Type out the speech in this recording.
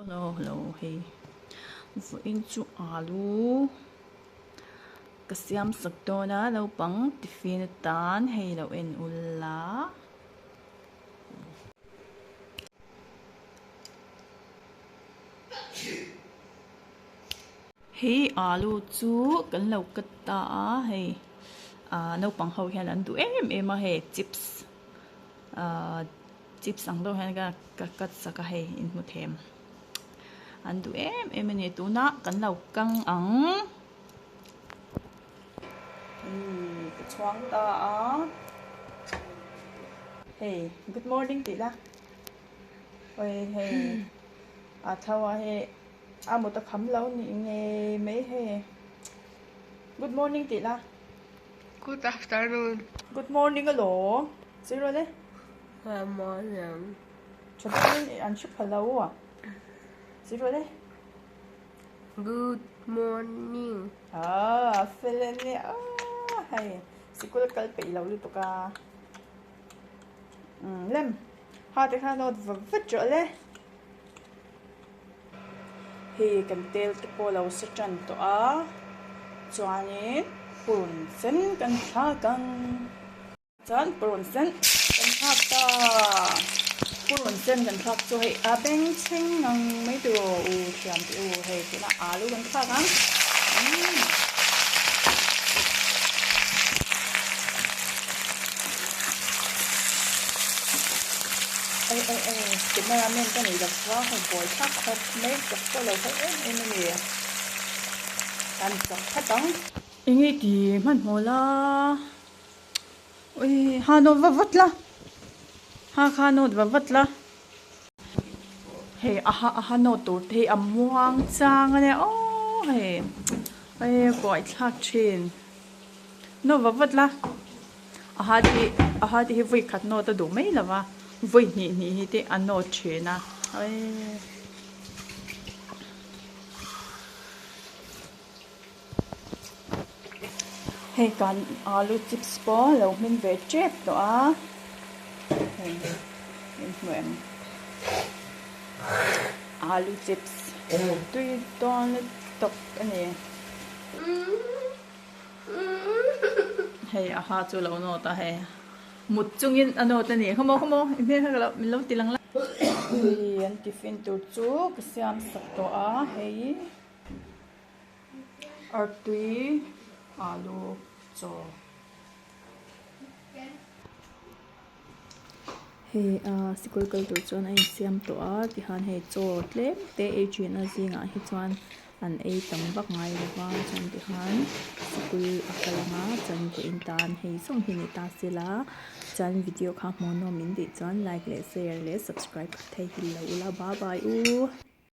Hello hello hei vawiin chu alu ka siam sak dawn a naupang tiffin atan hei lo en ula. Hei alu chu kan lo cut ta a hei ah naupang ho hian an duh em em a hei chips ah chips ang deuh hian ka ka cut sak a hei in hmu them an duh em em a ni tunah kan lo kang ang hei ka chhuang ta a hei good morning tih la oi hei a tho a hei a mut a kham lo nih ngei mai hei good morning tih la. Good afternoon. Good morning alo. Zero le. Good morning. Chatuan an hre pha lo a. Zero le. Good morning. Ah, fel ani. Ah, hei. Sikul kal peih lo lutuk a. Um, lem. Ha te kha note va vat rawh le. Hei kan tel te pawh lo sa tan tawh a chuanin purun sen kan thlak ang chuan purun sen kan thlak ta purun sen kan thlak chu hei a beng chheng ang mai tur aw u thiam teh u hei tunah alu kan thlak ang umm. Ei ei ei camera man ka nei lova hei buai thlak khawp mai chak pawh lo hawi em em a ni kan chak phat ang. Enge ti hmanhmawh la ui ha nawt va vat la ha kha nawt va vat la hei a ha a ha nawt tur te hi a muang chang a nia aw hei ei buai thlak thin nawt va vat la. A ha te hi a ha te hi vawi khat nawt a duh mai lo va vawi hnih hnih hi te a nawt thin a eee. Hei kan alu chips pawh lo hmin ve tep tawh a hei in hmu em alu chips tui dawn lutuk a ni. Hei a ha chu lo nawt a hei mut chungin a nawt a ni khawmaw khawmaw i hmel kha ka lo min lo ti lang la. Hei an tiffin tur chu ka siam sak tawh a hei artui alu chaw. Hei ah sikul kal tur chuan a insiam tawh a tihian hei chaw tlem te ei thin a zingah hi chuan an ei tam vak ngai lo va chuan tihian sikul a kal ang a chuan vawiin tan hei zawng hi ni ta sela chuan video kha hmuhnawm min tih chuan like leh share leh subscribe kha thei hi lo ula bye bye u.